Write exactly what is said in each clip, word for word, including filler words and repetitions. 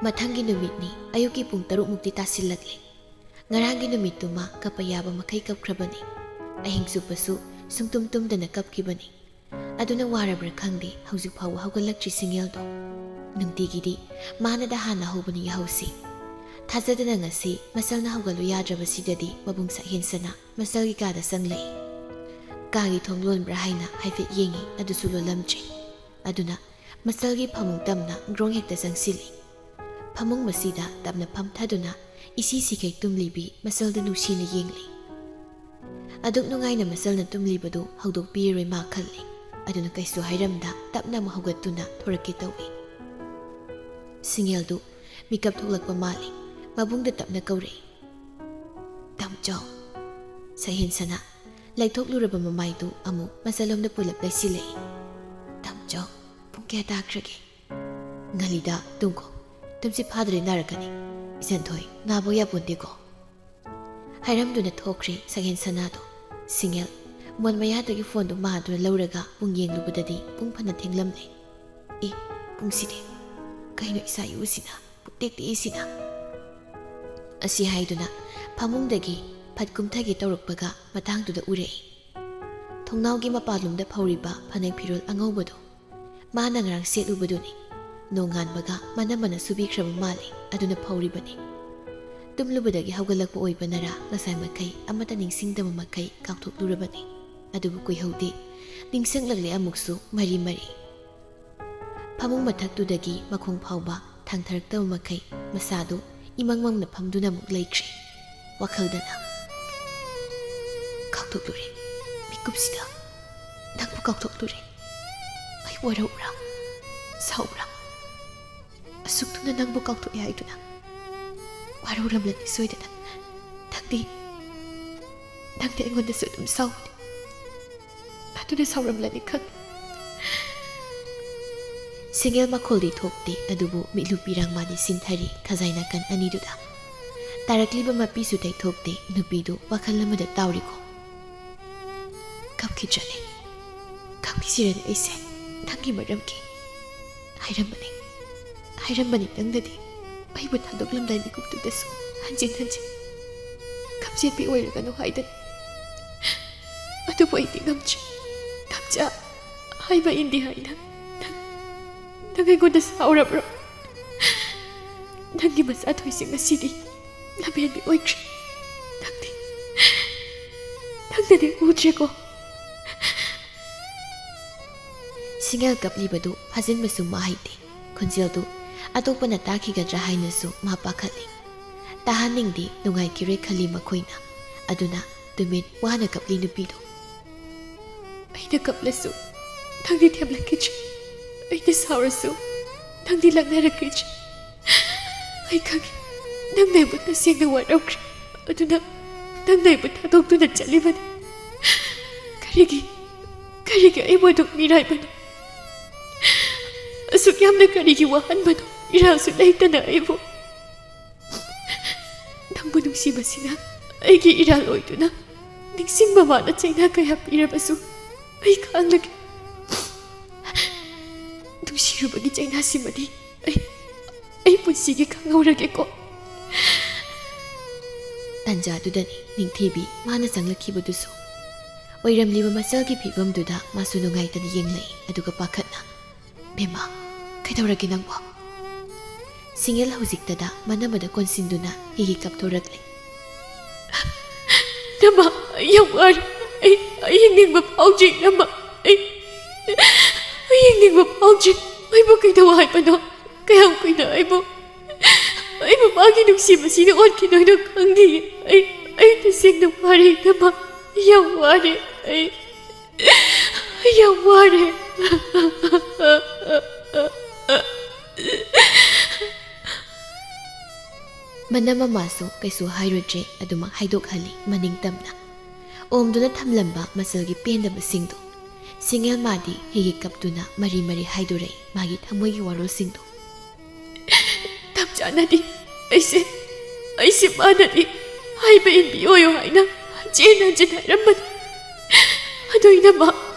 ꯃꯊꯪꯒꯤ ꯅꯨꯃꯤꯠꯅꯤ꯫ ꯑꯌꯨꯛꯀꯤ ꯄꯨꯡ ꯇꯔꯨꯛ ꯃꯨꯛꯇꯤ ꯇꯥꯁꯤꯜꯂꯛꯂꯦ꯫ ꯉꯔꯥꯡꯒꯤ ꯅꯨꯃꯤꯠꯇꯨꯃ ꯀꯞꯄ ꯌꯥꯕ ꯃꯈꯩ ꯀꯞꯈ꯭ꯔꯕꯅꯤ꯫ ꯑꯍꯤꯡ ꯆꯨꯞꯄꯁꯨ ꯁꯨꯡꯇꯨꯝ ꯇꯨꯝꯗꯅ ꯀꯞꯈꯤꯕꯅꯤ꯫ ꯑꯗꯨꯅ ꯋꯥꯔꯕ꯭ꯔꯥ ꯈꯪꯗꯦ, ꯍꯧꯖꯤꯛ ꯐꯥꯎꯕ ꯍꯧꯒꯠꯂꯛꯇ꯭ꯔꯤ ꯁꯤꯡꯉꯦꯜꯗꯣ꯫ ꯅꯨꯡꯇꯤꯒꯤꯗꯤ ꯃꯥꯅꯗ ꯍꯥꯟꯅ ꯍꯧꯕꯅꯤ ꯌꯥꯍꯧꯁꯤ꯫ ꯊꯥꯖꯗꯅ ꯉꯁꯤ ꯃꯁꯜꯅ ꯍꯧꯒꯠꯂꯨ ꯌꯥꯗ꯭ꯔꯕꯁꯤꯗꯗꯤ ꯃꯕꯨꯡ ꯁꯛꯍꯦꯟꯁꯅ ꯃꯁꯜꯒꯤ ꯀꯥꯗ ꯆꯪꯂꯛꯏ꯫ ꯀꯥꯒꯤ ꯊꯣꯡ ꯂꯣꯟꯕ꯭ꯔꯥ ꯍꯥꯏꯅ ꯍꯥꯏꯐꯦꯠ ꯌꯦꯡꯉꯤ, ꯑꯗꯨꯁꯨ ꯂꯣꯜꯂꯝꯗ꯭ꯔꯦ꯫ ꯑꯗꯨꯅ ꯃꯁꯜꯒꯤ ꯐꯃꯨꯡ ꯇꯝꯅ ꯒ꯭ꯔꯣꯡ ꯍꯦꯛꯇ ꯆꯪꯁꯤꯜꯂꯤ꯫ ꯐꯃꯨꯡ ꯃꯁꯤꯗ ꯇꯞꯅ ꯐꯝꯊꯗꯨꯅ ꯏꯁꯤ ꯁꯤꯈꯩ ꯇꯨꯝꯂꯤꯕꯤ ꯃꯁꯜꯗ ꯅꯨꯡꯁꯤꯅ ꯌꯦꯡꯂꯤ꯫ ꯑꯗꯨꯛ ꯅꯨꯡꯉꯥꯏꯅ ꯃꯁꯜꯅ ꯇꯨꯝꯂꯤꯕꯗꯨ ꯍꯧꯗꯣꯛꯄꯤꯔꯔꯣꯏ ꯃꯥ ꯈꯜꯂꯤ꯫ ꯑꯗꯨꯅ ꯀꯩꯁꯨ ꯍꯥꯏꯔꯝꯗ ꯇꯞꯅ ꯑꯃꯨꯛ ꯍꯧꯒꯠꯇꯨꯅ ꯊꯣꯔꯛꯀꯦ ꯇꯧꯏ꯫ ꯁꯤꯡꯉꯦꯜꯗꯨ ꯃꯤꯀꯞ ꯊꯣꯛꯂꯛꯄ ꯃꯥꯜꯂꯤ꯫ ꯃꯕꯨꯡꯗ ꯇꯞꯅ ꯀꯧꯔꯛꯏ꯫ "ꯇꯥꯃꯣꯆꯧ꯫" ꯁꯛꯍꯦꯟꯁꯅ ꯂꯩꯊꯣꯛꯂꯨꯔꯕ ꯃꯃꯥꯏꯗꯨ ꯑꯃꯨꯛ ꯃꯁꯜꯂꯣꯝꯗ ꯄꯨꯂꯞ ꯂꯩꯁꯤꯜꯂꯛꯏ꯫ "ꯇꯥꯃꯣꯆꯧ, ꯄꯨꯡ ꯀꯌꯥ ꯇꯥꯈ꯭ꯔꯒꯦ?" "ꯉꯜꯂꯤꯗ, ꯇꯨꯝꯈꯣ꯫ ꯇꯨꯝꯁꯤꯠ ꯐꯥꯗ꯭ꯔꯗꯤ ꯅꯥꯔꯛꯀꯅꯤ꯫ ꯏꯆꯟꯊꯣꯏ, ꯅꯥꯕ ꯌꯥꯄꯣꯟꯇꯦꯀꯣ꯫" ꯍꯥꯏꯔꯝꯗꯨꯅ ꯊꯣꯛꯈ꯭ꯔꯦ ꯁꯛꯍꯦꯟ ꯁꯅꯥꯗꯣ꯫ ꯁꯤꯡꯉꯦꯜ ꯃꯣꯟ ꯃꯌꯥꯗꯒꯤ ꯐꯣꯟꯗꯨ ꯃꯥꯗꯨꯅ ꯂꯧꯔꯒ ꯄꯨꯡ ꯌꯦꯡꯂꯨꯕꯗꯗꯤ ꯄꯨꯡ ꯐꯅ ꯊꯦꯡꯂꯝꯂꯦ꯫ "ꯑꯦ, ꯄꯨꯡꯁꯤꯗꯤ꯫ ꯀꯩꯅꯣ ꯏꯆꯥ ꯏꯎꯁꯤꯅ ꯄꯨꯛꯇꯦꯛ ꯇꯦꯛꯏꯁꯤꯅ?" ꯑꯁꯤ ꯍꯥꯏꯗꯨꯅ ꯐꯃꯨꯡꯗꯒꯤ ꯐꯠ ꯀꯨꯝꯊꯒꯦ ꯇꯧꯔꯛꯄꯒ ꯃꯇꯥꯡꯗꯨꯗ ꯎꯔꯛꯏ꯫ ꯊꯣꯡꯅꯥꯎꯒꯤ ꯃꯄꯥꯟꯂꯣꯝꯗ ꯐꯧꯔꯤꯕ ꯐꯅꯦꯛ ꯐꯤꯔꯣꯜ ꯑꯉꯧꯕꯗꯣ ꯃꯥꯅ ꯉꯔꯥꯡ ꯁꯦꯠꯂꯨꯕꯗꯨꯅꯤ꯫ ꯅꯣꯡꯉꯥꯟꯕꯒ ꯃꯅꯝ ꯃꯅ ꯁꯨꯕꯤꯈ꯭ꯔꯕ ꯃꯥꯜꯂꯤ, ꯑꯗꯨꯅ ꯐꯧꯔꯤꯕꯅꯤ꯫ ꯇꯨꯝꯂꯨꯕꯗꯒꯤ ꯍꯧꯒꯠꯂꯛꯄ ꯑꯣꯏꯕꯅꯔꯥ ꯉꯁꯥꯏ ꯃꯈꯩ ꯑꯃꯠꯇ ꯅꯤꯡꯁꯤꯡꯗꯕ ꯃꯈꯩ ꯀꯥꯎꯊꯣꯛꯂꯨꯔꯕꯅꯤ꯫ ꯑꯗꯨꯕꯨ ꯀꯨꯏꯍꯧꯗꯦ, ꯅꯤꯡꯁꯤꯡꯂꯛꯂꯦ ꯑꯃꯨꯛꯁꯨ ꯃꯔꯤ ꯃꯔꯤ꯫ ꯐꯃꯨꯡ ꯃꯊꯛꯇꯨꯗꯒꯤ ꯃꯈꯣꯡ ꯐꯥꯎꯕ ꯊꯥꯡꯊꯔꯛꯇꯕ ꯃꯈꯩ ꯃꯁꯥꯗꯨ ꯏꯃꯪ ꯃꯪꯅ ꯐꯝꯗꯨꯅ ꯑꯃꯨꯛ ꯂꯩꯈ꯭ꯔꯦ꯫ ꯋꯥꯈꯜꯗꯅ, "ꯀꯥꯎꯊꯣꯛꯂꯨꯔꯦ, ꯃꯤꯀꯨꯞꯁꯤꯗ ꯅꯪꯕꯨ ꯀꯥꯎꯊꯣꯛꯂꯨꯔꯦ꯫ ꯑꯩ ꯋꯥꯔꯧꯕ꯭ꯔꯥ? ꯁꯥꯎꯕ꯭ꯔꯥ? ꯑꯁꯨꯛ ꯊꯨꯅ ꯅꯪꯕꯨ ꯀꯥꯎꯊꯣꯛꯑꯦ ꯍꯥꯏꯗꯨꯅ ꯋꯥꯔꯧꯔꯝꯂꯅꯤ ꯁꯣꯏꯗꯅ꯫ ꯅꯪꯗꯤ, ꯅꯪꯗꯤ ꯑꯩꯉꯣꯟꯗꯁꯨ ꯑꯗꯨꯝ ꯁꯥꯎꯕꯅꯤ꯫ ꯑꯗꯨꯅ ꯁꯥꯎꯔꯝꯂꯅꯤ ꯈꯪꯉꯤ꯫" ꯁꯤꯡꯒꯦꯜ ꯃꯈꯣꯜꯗꯤ ꯊꯣꯛꯇꯦ, ꯑꯗꯨꯕꯨ ꯃꯤꯠꯂꯨ ꯄꯤꯔꯥꯡ ꯃꯥꯗꯤ ꯁꯤꯟꯊꯔꯤ ꯈꯖꯥꯏ ꯅꯥꯀꯟ ꯑꯅꯤꯗꯨꯗ꯫ ꯇꯥꯔꯛꯂꯤꯕ ꯃꯄꯤꯁꯨ ꯇꯩꯊꯣꯛꯇꯦ, ꯅꯨꯄꯤꯗꯨ ꯋꯥꯈꯜ ꯑꯃꯗ ꯇꯥꯎꯔꯤꯀꯣ꯫ "ꯀꯞꯈꯤꯗ꯭ꯔꯅꯦ? ꯀꯞꯈꯤꯁꯤꯔꯅꯦ ꯑꯩꯁꯦ ꯅꯪꯒꯤ ꯃꯔꯝꯒꯤ? ꯍꯥꯏꯔꯝꯕꯅꯤ, ꯍꯥꯏꯔꯝꯕꯅꯤ ꯅꯪꯅꯗꯤ꯫ ꯑꯩꯕꯨ ꯊꯥꯗꯣꯛꯂꯝꯗꯥꯏ ꯃꯤꯀꯨꯞꯇꯨꯗꯁꯨ ꯍꯟꯖꯤꯟ ꯍꯟꯖꯤꯟ ꯈꯝꯖꯦꯠꯄꯤ ꯑꯣꯏꯔꯒꯅꯨ ꯍꯥꯏꯗꯅ꯫ ꯑꯗꯨꯕꯨ ꯑꯩꯗꯤ ꯉꯝꯗ꯭ꯔꯦ꯫ ꯇꯝꯆꯥ, ꯍꯥꯏꯕ ꯏꯟꯗꯦ ꯍꯥꯏꯅ ꯅꯪ, ꯅꯪ ꯑꯩꯉꯣꯟꯗ ꯁꯥꯎꯔꯕ꯭ꯔꯣ? ꯅꯪꯒꯤ ꯃꯆꯥꯊꯣꯏꯁꯤꯡ ꯑꯁꯤꯗꯤ ꯂꯝꯍꯦꯟꯕꯤ ꯑꯣꯏꯈ꯭ꯔꯦ꯫ ꯅꯪꯗꯤ, ꯅꯪꯅꯗꯤ ꯎꯗ꯭ꯔꯦꯀꯣ? ꯁꯤꯡꯒꯦꯜ ꯀꯞꯂꯤꯕꯗꯨ ꯐꯥꯖꯤꯟꯕꯁꯨ ꯃꯥ ꯍꯩꯇꯦ꯫ ꯈꯣꯟꯖꯦꯜꯗꯨ ꯑꯇꯣꯞꯄꯅ ꯇꯥꯈꯤꯒꯗ꯭ꯔꯥ ꯍꯥꯏꯅꯁꯨ ꯃꯥ ꯄꯥꯈꯠꯂꯤ꯫ ꯇꯥꯍꯟꯅꯤꯡꯗꯦ, ꯅꯨꯡꯉꯥꯏꯈꯤꯔꯣꯏ ꯈꯜꯂꯤ ꯃꯈꯣꯏꯅ꯫ ꯑꯗꯨꯅ ꯇꯨꯃꯤꯟ ꯋꯥꯅ ꯀꯞꯂꯤ ꯅꯨꯄꯤꯗꯨ꯫ ꯑꯩꯅ ꯀꯞꯂꯁꯨ ꯅꯪꯗꯤ ꯊꯦꯝꯂꯛꯈꯤꯗ꯭ꯔꯦ꯫ ꯑꯩꯅ ꯁꯥꯎꯔꯁꯨ ꯅꯪꯗꯤ ꯂꯛꯅꯔꯛꯈꯤꯗ꯭ꯔꯦ꯫ ꯑꯩ ꯈꯪꯉꯤ, ꯅꯪꯅ ꯑꯩꯕꯨ ꯇꯁꯦꯡꯅ ꯋꯥꯔꯧꯈ꯭ꯔꯦ꯫ ꯑꯗꯨꯅ ꯅꯪꯅ ꯑꯩꯕꯨ ꯊꯥꯗꯣꯛꯇꯨꯅ ꯆꯠꯂꯤꯕꯅꯤ꯫ ꯀꯔꯤꯒꯤ, ꯀꯔꯤꯒꯤ ꯑꯩꯕꯨ ꯑꯗꯨꯛ ꯃꯤꯔꯥꯏꯕꯅꯣ? ꯑꯁꯨꯛ ꯌꯥꯝꯅ ꯀꯔꯤꯒꯤ ꯋꯥꯍꯟꯕꯅꯣ? ꯏꯔꯥꯜꯁꯨ ꯂꯩꯇꯅ ꯑꯩꯕꯨ꯫ ꯅꯪꯕꯨ ꯅꯨꯡꯁꯤꯕꯁꯤꯅ ꯑꯩꯒꯤ ꯏꯔꯥꯜ ꯑꯣꯏꯗꯨꯅ ꯅꯤꯡꯁꯤꯡꯕ ꯃꯥꯅ ꯆꯩꯅꯥ ꯀꯌꯥ ꯄꯤꯔꯕꯁꯨ ꯑꯩ ꯈꯥꯡꯂꯒꯦ꯫ ꯅꯨꯡꯁꯤꯔꯨꯕꯒꯤ ꯆꯩꯅꯥꯁꯤꯃꯗꯤ ꯑꯩ, ꯑꯩ ꯄꯨꯟꯁꯤꯒꯤ ꯈꯪꯍꯧꯔꯒꯦꯀꯣ꯫ ꯇꯟꯖꯥꯗꯨꯗꯅꯤ ꯅꯤꯡꯊꯤꯕꯤ ꯃꯥꯅ ꯆꯪꯂꯛꯈꯤꯕꯗꯨꯁꯨ꯫ ꯑꯣꯏꯔꯝꯂꯤꯕ ꯃꯆꯜꯒꯤ ꯐꯤꯕꯝꯗꯨꯗ ꯃꯥꯁꯨ ꯅꯨꯡꯉꯥꯏꯇꯅ ꯌꯦꯡꯂꯛꯏ, ꯑꯗꯨꯒ ꯄꯥꯈꯠꯅ, "ꯕꯦꯝꯃ, ꯀꯩꯗꯧꯔꯒꯦ ꯅꯪꯕꯣ?" ꯁꯤꯡꯒꯦꯜ ꯍꯧꯖꯤꯛꯇꯗ ꯃꯅꯝ ꯑꯗ ꯀꯣꯟꯁꯤꯟꯗꯨꯅ ꯍꯤ ꯍꯤ ꯀꯞꯊꯣꯔꯛꯂꯦ꯫ "ꯅꯃ, ꯑꯩ ꯌꯥꯝ ꯋꯥꯔꯦ꯫ ꯑꯩ, ꯑꯩ ꯍꯤꯡꯅꯤꯡꯕ ꯐꯥꯎꯗ꯭ꯔꯤ, ꯅꯃ꯫ ꯑꯩ, ꯑꯩ ꯍꯤꯡꯅꯤꯡꯕ ꯐꯥꯎꯗ꯭ꯔꯤ꯫ ꯑꯩꯕꯨ ꯀꯩꯗꯧ ꯍꯥꯏꯕꯅꯣ? ꯀꯌꯥꯝ ꯀꯨꯏꯅ ꯑꯩꯕꯨ, ꯑꯩꯕꯨ ꯃꯥꯒꯤ ꯅꯨꯡꯁꯤꯕꯁꯤꯅ ꯑꯣꯠꯈꯤꯗꯣꯏꯅꯣ ꯈꯪꯗꯦ꯫ ꯑꯩ, ꯑꯩ ꯇꯁꯦꯡꯅ ꯋꯥꯔꯦ, ꯅꯃ꯫ ꯑꯩ ꯌꯥꯝ ꯋꯥꯔꯦ꯫ ꯑꯩ, ꯑꯩ ꯌꯥꯝ ꯋꯥꯔꯦ꯫" ꯃꯅꯝ ꯃꯃꯥꯁꯨ ꯀꯩꯁꯨ ꯍꯥꯏꯔꯨꯗ꯭ꯔꯦ, ꯑꯗꯨꯃꯛ ꯍꯥꯏꯗꯣꯛꯍꯜꯂꯤ ꯃꯅꯤꯡ ꯇꯝꯅ꯫ ꯑꯣꯝꯗꯨꯅ ꯊꯝꯂꯝꯕ ꯃꯆꯜꯒꯤ ꯄꯦꯟꯗꯕꯁꯤꯡꯗꯨ꯫ ꯁꯤꯡꯒꯦꯜ ꯃꯥꯗꯤ ꯍꯤ ꯍꯤ ꯀꯞꯇꯨꯅ ꯃꯔꯤ ꯃꯔꯤ ꯍꯥꯏꯗꯣꯔꯛꯏ ꯃꯥꯒꯤ ꯊꯃꯣꯏꯒꯤ ꯋꯥꯔꯣꯜꯁꯤꯡꯗꯨ꯫ ꯇꯝꯆꯥꯅꯗꯤ ꯑꯩꯁꯦ, ꯑꯩꯁꯦ ꯃꯥꯅꯗꯤ ꯍꯥꯏꯕ ꯏꯟꯕꯤꯌꯣꯌꯣ ꯍꯥꯏꯅ ꯍꯟꯖꯤꯟ ꯍꯟꯖꯤꯟ ꯍꯥꯏꯔꯝꯕꯅꯤ꯫ ꯑꯗꯣ ꯏꯅꯝꯃ,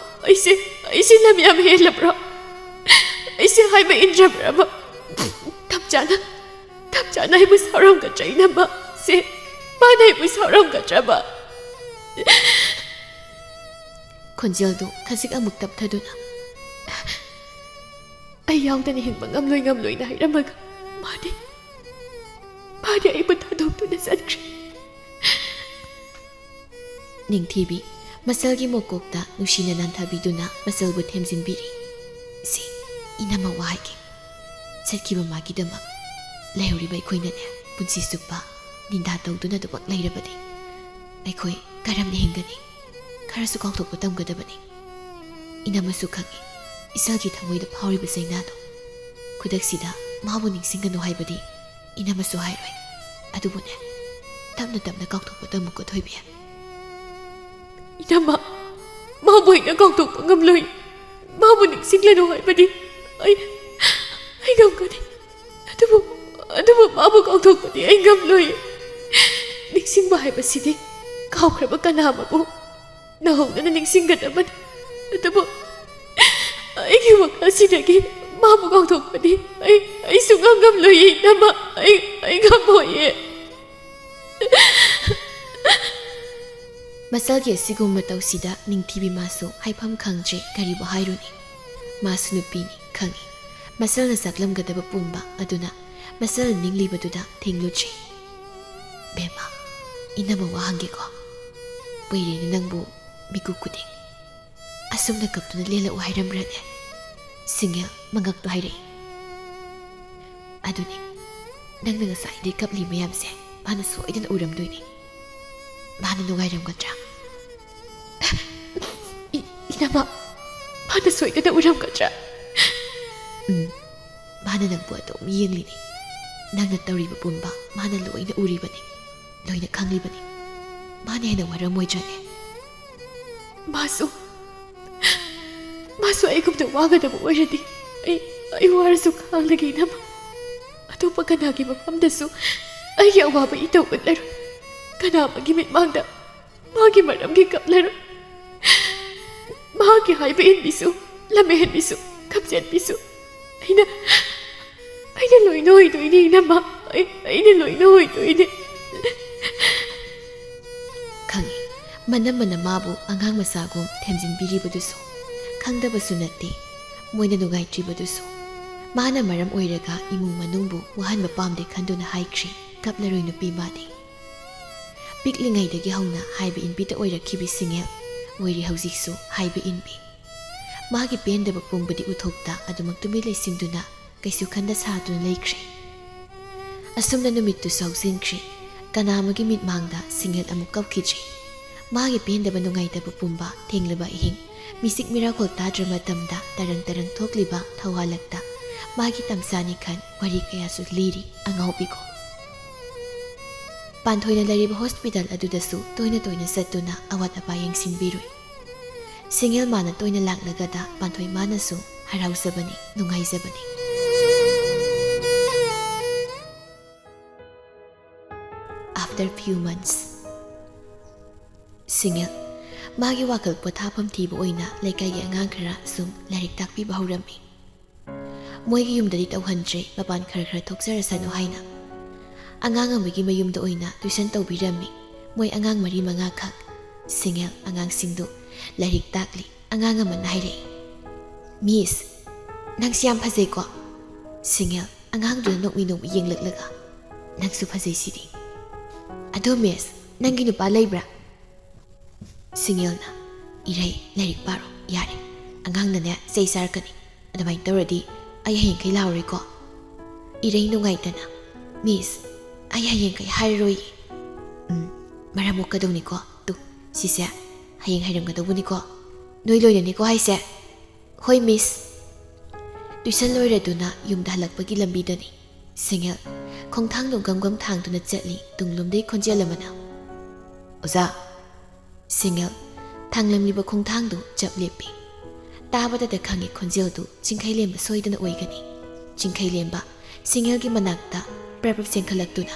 ꯑꯩꯁꯦ, ꯑꯩꯁꯦ ꯂꯝ ꯌꯥꯝ ꯍꯦꯜꯂꯕ꯭ꯔꯣ? ꯑꯩꯁꯦ ꯍꯥꯏꯕ ꯏꯟꯗ꯭ꯔꯕ꯭ꯔꯕ? ꯇꯝꯆꯥꯅ, ꯇꯞ ꯆꯥꯅ ꯑꯩꯕꯨ ꯁꯥꯎꯔꯝꯒꯗ꯭ꯔꯥ, ꯏꯅꯝꯃ? ꯁꯦ, ꯃꯥꯅ ꯑꯩꯕꯨ ꯁꯥꯎꯔꯝꯒꯗ꯭ꯔꯕ? ꯈꯣꯟꯖꯦꯜꯗꯨ ꯈꯖꯤꯛ ꯑꯃꯨꯛ ꯇꯞꯊꯗꯨꯅ, "ꯑꯩ ꯌꯥꯎꯗꯅ ꯍꯤꯡꯕ ꯉꯝꯂꯣꯏ, ꯉꯝꯂꯣꯏꯅ ꯍꯥꯏꯔꯝꯃꯒ ꯃꯥꯗꯤ, ꯃꯥꯗꯤ ꯑꯩꯕꯨ ꯊꯥꯗꯣꯛꯇꯨꯅ ꯆꯠꯈ꯭ꯔꯦ"꯫ ꯅꯤꯡꯊꯤꯕꯤ ꯃꯁꯜꯒꯤ ꯃꯀꯣꯛꯇ ꯅꯨꯡꯁꯤꯅ ꯅꯥꯟꯊꯕꯤꯗꯨꯅ ꯃꯁꯜꯕꯨ ꯊꯦꯝꯖꯤꯟꯕꯤꯔꯤ꯫ "ꯁꯤ, ꯏꯅꯝꯃ ꯋꯥ ꯍꯥꯏꯒꯦ꯫ ꯆꯠꯈꯤꯕ ꯃꯥꯒꯤꯗꯃꯛ ꯂꯩꯍꯧꯔꯤꯕ ꯑꯩꯈꯣꯏꯅꯅꯦ, ꯄꯨꯟꯁꯤ ꯆꯨꯞꯄ ꯅꯤꯟꯗꯥ ꯇꯧꯗꯨꯅ ꯑꯗꯨꯃꯛ ꯂꯩꯔꯕꯗꯤ ꯑꯩꯈꯣꯏ ꯀꯔꯝꯅ ꯍꯤꯡꯒꯅꯤ? ꯈꯔꯁꯨ ꯀꯥꯎꯊꯣꯛꯄ ꯇꯝꯒꯗꯕꯅꯤ꯫ ꯏꯅꯝꯃꯁꯨ ꯈꯪꯏ, ꯏꯆꯜꯒꯤ ꯊꯃꯣꯏꯗ ꯐꯥꯎꯔꯤꯕ ꯆꯩꯅꯥꯗꯣ꯫ ꯈꯨꯗꯛꯁꯤꯗ ꯃꯥꯕꯨ ꯅꯤꯡꯁꯤꯡꯒꯅꯨ ꯍꯥꯏꯕꯗꯤ ꯏꯅꯝꯃꯁꯨ ꯍꯥꯏꯔꯣꯏ꯫ ꯑꯗꯨꯕꯨꯅꯦ, ꯇꯞꯅ ꯇꯞꯅ ꯀꯥꯎꯊꯣꯛꯄ ꯇꯝꯃꯨꯀꯣ, ꯊꯣꯏꯕꯤ"꯫ "ꯏꯅꯝꯃ, ꯃꯥꯕꯨ ꯑꯩꯅ ꯀꯥꯎꯊꯣꯛꯄ ꯉꯝꯂꯣꯏ꯫ ꯃꯥꯕꯨ ꯅꯤꯡꯁꯤꯡꯂꯅꯨ ꯍꯥꯏꯕꯗꯤ ꯑꯩ, ꯑꯩ ꯉꯝꯒꯅꯤ꯫ ꯑꯗꯨꯕꯨ, ꯑꯗꯨꯕꯨ ꯃꯥꯕꯨ ꯀꯥꯎꯊꯣꯛꯄꯗꯤ ꯑꯩ ꯉꯝꯂꯣꯏ꯫ ꯅꯤꯡꯁꯤꯡꯕ ꯍꯥꯏꯕꯁꯤꯗꯤ ꯀꯥꯎꯈ꯭ꯔꯕ ꯀꯅꯥ ꯑꯃꯕꯨ ꯅꯧꯍꯧꯅꯅ ꯅꯤꯡꯁꯤꯡꯒꯗꯕꯅꯤ꯫ ꯑꯗꯨꯕꯨ ꯑꯩꯒꯤ ꯋꯥꯈꯜꯁꯤꯗꯒꯤ ꯃꯥꯕꯨ ꯀꯥꯎꯊꯣꯛꯄꯗꯤ ꯑꯩ, ꯑꯩ ꯁꯨꯡꯉꯝ ꯉꯝꯂꯣꯏꯌꯦ, ꯏꯅꯝꯃ꯫ ꯑꯩ, ꯑꯩ ꯉꯝꯃꯣꯏꯌꯦ"꯫ ꯃꯁꯜꯒꯤ ꯑꯁꯤꯒꯨꯝꯕ ꯃꯇꯧꯁꯤꯗ ꯅꯤꯡꯊꯤꯕꯤ ꯃꯥꯁꯨ ꯍꯥꯏꯐꯝ ꯈꯪꯗ꯭ꯔꯦ, ꯀꯔꯤꯕꯨ ꯍꯥꯏꯔꯨꯅꯤ꯫ ꯃꯥꯁꯨ ꯅꯨꯄꯤꯅꯤ ꯈꯪꯏ꯫ ꯃꯁꯜꯅ ꯆꯥꯛꯂꯝꯒꯗꯕ ꯄꯨꯝꯕ ꯑꯗꯨꯅ ꯃꯁꯜꯅ ꯅꯤꯡꯂꯤꯕꯗꯨꯗ ꯊꯤꯡꯂꯨꯗ꯭ꯔꯦ꯫ "ꯕꯦꯝꯃ, ꯏꯅꯝꯃ ꯋꯥ ꯍꯪꯒꯦꯀꯣ꯫ ꯄꯩꯔꯦꯅ ꯅꯪꯕꯨ ꯃꯤꯀꯨꯞ ꯈꯨꯗꯤꯡ ꯑꯁꯨꯝꯅ ꯀꯞꯇꯨꯅ ꯂꯦꯜꯂꯛꯎ ꯍꯥꯏꯔꯝꯕ꯭ꯔꯅꯦ?" ꯁꯤꯡꯉꯦꯜ ꯃꯉꯛꯇꯨ ꯍꯥꯏꯔꯛꯏ꯫ "ꯑꯗꯨꯅꯤ, ꯅꯪꯅ ꯉꯁꯥꯏꯗꯩ ꯀꯞꯂꯤ ꯃꯌꯥꯝꯁꯦ ꯃꯥꯅ ꯁꯣꯏꯗꯅ ꯎꯔꯝꯗꯣꯏꯅꯤ꯫ ꯃꯥꯅ ꯅꯨꯡꯉꯥꯏꯔꯝꯒꯗ꯭ꯔꯥ?" "ꯏ-, ꯏꯅꯝꯃ, ꯃꯥꯅ ꯁꯣꯏꯗꯅ ꯎꯔꯝꯒꯗ꯭ꯔꯥ?" "ꯎꯝ, ꯃꯥꯅ ꯅꯪꯕꯨ ꯑꯗꯨꯝ ꯌꯦꯡꯂꯤꯅꯤ꯫ ꯅꯪꯅ ꯇꯧꯔꯤꯕ ꯄꯨꯝꯕ ꯃꯥꯅ ꯂꯣꯏꯅ ꯎꯔꯤꯕꯅꯤ, ꯂꯣꯏꯅ ꯈꯪꯂꯤꯕꯅꯤ꯫ ꯃꯥꯅ ꯍꯦꯟꯅ ꯋꯥꯔꯝꯃꯣꯏꯗ꯭ꯔꯅꯦ?" "ꯃꯥꯁꯨ, ꯃꯥꯁꯨ ꯑꯩꯒꯨꯝꯅ ꯋꯥꯒꯗꯕ ꯑꯣꯏꯔꯗꯤ ꯑꯩ, ꯑꯩ ꯋꯥꯔꯁꯨ ꯈꯥꯡꯂꯒꯦ, ꯏꯅꯝꯃ꯫ ꯑꯇꯣꯞꯄ ꯀꯅꯥꯒꯤ ꯃꯐꯝꯗꯁꯨ ꯑꯩꯒꯤ ꯑꯋꯥꯕ ꯏꯇꯧ ꯎꯠꯂꯔꯣꯏ꯫ ꯀꯅꯥ ꯑꯃꯒꯤ ꯃꯤꯠꯃꯥꯡꯗ ꯃꯥꯒꯤ ꯃꯔꯝꯒꯤ ꯀꯞꯂꯔꯣꯏ꯫ ꯃꯥꯒꯤ ꯍꯥꯏꯕ ꯏꯟꯕꯤꯁꯨ, ꯂꯝꯍꯦꯟꯕꯤꯁꯨ, ꯈꯝꯆꯦꯠꯄꯤꯁꯨ ꯑꯩꯅ, ꯑꯩꯅ ꯂꯣꯏꯅ ꯑꯣꯏꯗꯣꯏꯅꯤ, ꯏꯅꯝꯃ꯫ ꯑꯩ ꯑꯩꯅ ꯂꯣꯏꯅ ꯑꯣꯏꯗꯣꯏꯅꯦ꯫ ꯈꯪꯏ, ꯃꯅꯝꯃꯅ ꯃꯥꯕꯨ ꯑꯉꯥꯡ ꯃꯆꯥꯒꯨꯝ ꯊꯦꯝꯖꯤꯟꯕꯤꯔꯤꯕꯗꯨꯁꯨ꯫ ꯈꯪꯗꯕꯁꯨ ꯅꯠꯇꯦ ꯃꯣꯏꯅ ꯅꯨꯡꯉꯥꯏꯇ꯭ꯔꯤꯕꯗꯨꯁꯨ꯫ ꯃꯥꯅ ꯃꯔꯝ ꯑꯣꯏꯔꯒ ꯏꯃꯨꯡ ꯃꯅꯨꯡꯕꯨ ꯋꯥꯍꯟꯕ ꯄꯥꯝꯗꯦ ꯈꯟꯗꯨꯅ ꯍꯥꯏꯈ꯭ꯔꯤ ꯀꯞꯂꯔꯣꯏ ꯅꯨꯄꯤ ꯃꯥꯗꯤ꯫ ꯄꯤꯛꯂꯤꯉꯩꯗꯒꯤ ꯍꯧꯅ ꯍꯥꯏꯕ ꯏꯟꯕꯤꯗ ꯑꯣꯏꯔꯛꯈꯤꯕꯤ ꯁꯤꯡꯉꯦꯜ ꯑꯣꯏꯔꯤ ꯍꯧꯖꯤꯛꯁꯨ ꯍꯥꯏꯕ ꯏꯟꯕꯤ꯫ ꯃꯥꯒꯤ ꯄꯦꯟꯗꯕ ꯄꯨꯝꯕꯗꯤ ꯎꯊꯣꯛꯇ ꯑꯗꯨꯃꯛ ꯇꯨꯃꯤꯟ ꯂꯩꯁꯤꯟꯗꯨꯅ ꯀꯩꯁꯨ ꯈꯟꯗ ꯁꯥꯗꯨꯅ ꯂꯩꯈ꯭ꯔꯦ꯫ ꯑꯁꯨꯝꯅ ꯅꯨꯃꯤꯠꯇꯨꯁꯨ ꯍꯧꯖꯤꯟꯈ꯭ꯔꯦ꯫ ꯀꯅꯥ ꯑꯃꯒꯤ ꯃꯤꯠꯃꯥꯡꯗ ꯁꯤꯡꯉꯦꯜ ꯑꯃꯨꯛ ꯀꯞꯈꯤꯗ꯭ꯔꯤ꯫ ꯃꯥꯒꯤ ꯄꯦꯟꯗꯕ ꯅꯨꯡꯉꯥꯏꯇꯕ ꯄꯨꯝꯕ ꯊꯦꯡꯂꯕ ꯑꯍꯤꯡ, ꯃꯤꯆꯤꯛ ꯃꯤꯔꯥꯈꯣꯜ ꯇꯥꯗ꯭ꯔ ꯃꯇꯝꯗ ꯇꯔꯪ ꯇꯔꯪ ꯊꯣꯛꯂꯤꯕ ꯊꯧꯋꯥꯜꯂꯛꯇ ꯃꯥꯒꯤ ꯇꯝꯆꯥꯅꯤ ꯈꯟ ꯋꯥꯔꯤ ꯀꯌꯥꯁꯨ ꯂꯤꯔꯤ ꯑꯉꯥꯎꯕꯤꯒꯨꯝ꯫ ꯄꯥꯟꯊꯣꯏꯅ ꯂꯩꯔꯤꯕ ꯍꯣꯁꯄꯤꯇꯥꯜ ꯑꯗꯨꯗꯁꯨ ꯇꯣꯏꯅ ꯇꯣꯏꯅ ꯆꯠꯇꯨꯅ ꯑꯋꯥꯠ ꯑꯄꯥ ꯌꯦꯡꯁꯤꯟꯕꯤꯔꯨꯏ꯫ ꯁꯤꯡꯉꯦꯜ ꯃꯥꯅ ꯇꯣꯏꯅ ꯂꯥꯛꯂꯒꯗ ꯄꯥꯟꯊꯣꯏ ꯃꯥꯅꯁꯨ ꯍꯔꯥꯎꯖꯕꯅꯤ, ꯅꯨꯡꯉꯥꯏꯖꯕꯅꯤ꯫ After few months, ꯁꯤꯡꯉꯦꯜ ꯃꯥꯒꯤ ꯋꯥꯈꯜ ꯄꯣꯊꯥꯐꯝ ꯊꯤꯕ ꯑꯣꯏꯅ ꯂꯩꯀꯥꯏꯒꯤ ꯑꯉꯥꯡ ꯈꯔ ꯁꯨꯝ ꯂꯥꯏꯔꯤꯛ ꯇꯥꯛꯄꯤꯕ ꯍꯧꯔꯝꯃꯤ꯫ ꯃꯣꯏꯒꯤ ꯌꯨꯝꯗꯗꯤ ꯇꯧꯍꯟꯗ꯭ꯔꯦ, ꯃꯄꯥꯟ ꯈꯔ ꯈꯔ ꯊꯣꯛꯆꯔꯁꯅꯨ ꯍꯥꯏꯅ꯫ ꯑꯉꯥꯡ ꯑꯃꯒꯤ ꯃꯌꯨꯝꯗ ꯑꯣꯏꯅ ꯇ꯭ꯌꯨꯁꯟ ꯇꯧꯕꯤꯔꯝꯃꯤ꯫ ꯃꯣꯏ ꯑꯉꯥꯡ ꯃꯔꯤ ꯃꯉꯥꯈꯛ꯫ ꯁꯤꯡꯉꯦꯜ ꯑꯉꯥꯡꯁꯤꯡꯗꯨ ꯂꯥꯏꯔꯤꯛ ꯇꯥꯛꯂꯤ꯫ ꯑꯉꯥꯡ ꯑꯃꯅ ꯍꯥꯏꯔꯛꯏ, "ꯃꯤꯁ, ꯅꯪꯁꯤ ꯌꯥꯝ ꯐꯖꯩꯀꯣ?" ꯁꯤꯡꯉꯦꯜ ꯑꯉꯥꯡꯗꯨꯅ ꯅꯣꯛꯃꯤ ꯅꯣꯛꯃꯤ ꯌꯦꯡꯂꯛꯂꯒ, "ꯅꯪꯁꯨ ꯐꯖꯩꯁꯤꯗꯤ꯫ ꯑꯗꯣ ꯃꯤꯁ, ꯅꯪꯒꯤ ꯅꯨꯄꯥ ꯂꯩꯕ꯭ꯔꯥ?" ꯁꯤꯡꯉꯦꯜꯅ, "ꯏꯔꯩ, ꯂꯥꯏꯔꯤꯛ ꯄꯥꯔꯣ, ꯌꯥꯔꯦ꯫ ꯑꯉꯥꯡꯅꯅꯦ ꯆꯩ ꯆꯥꯔꯛꯀꯅꯤ꯫ ꯑꯗꯨꯃꯥꯏꯅ ꯇꯧꯔꯗꯤ ꯑꯩ ꯍꯌꯦꯡꯈꯩ ꯂꯥꯛꯑꯔꯣꯏꯀꯣ?" ꯏꯔꯩ ꯅꯨꯡꯉꯥꯏꯇꯅ, "ꯃꯤꯁ, ꯑꯩ ꯍꯌꯦꯡꯈꯩ ꯍꯥꯏꯔꯔꯣꯏꯌꯦ꯫" "ꯎꯝ, ꯃꯔꯝ ꯃꯣꯛꯀꯗꯧꯅꯤꯀꯣ꯫ ꯇꯨ, ꯁꯤꯁꯦ ꯍꯌꯦꯡ ꯍꯩꯔꯝꯒꯗꯧꯕꯅꯤꯀꯣ꯫ ꯅꯣꯏ ꯂꯣꯏꯅꯅꯤꯀꯣ ꯍꯥꯏꯁꯦ?" "ꯍꯣꯏ, ꯃꯤꯁ꯫" ꯇ꯭ꯌꯨꯁꯟ ꯂꯣꯏꯔꯗꯨꯅ ꯌꯨꯝꯗ ꯍꯜꯂꯛꯄꯒꯤ ꯂꯝꯕꯤꯗꯅꯤ꯫ ꯁꯤꯡꯉꯦꯜ ꯈꯣꯡꯊꯥꯡꯗꯨ ꯒꯝ ꯒꯝ ꯊꯥꯡꯗꯨꯅ ꯆꯠꯂꯤ꯫ ꯇꯨꯡꯂꯣꯝꯗꯒꯤ ꯈꯣꯟꯖꯦꯜ ꯑꯃꯅ, "ꯑꯣꯖꯥ!" ꯁꯤꯡꯉꯦꯜ ꯊꯥꯡꯂꯝꯂꯤꯕ ꯈꯣꯡꯊꯥꯡꯗꯨ ꯆꯞ ꯂꯦꯞꯄꯤ꯫ ꯇꯥꯕꯗꯇ ꯈꯪꯉꯤ ꯈꯣꯟꯖꯦꯜꯗꯨ ꯆꯤꯡꯈꯩꯂꯦꯝꯕ ꯁꯣꯏꯗꯅ ꯑꯣꯏꯒꯅꯤ꯫ ꯆꯤꯡꯈꯩꯂꯦꯝꯕ ꯁꯤꯡꯉꯦꯜꯒꯤ ꯃꯅꯥꯛꯇ ꯄ꯭ꯔꯞ ꯄ꯭ꯔꯞ ꯆꯦꯟꯈꯠꯂꯛꯇꯨꯅ,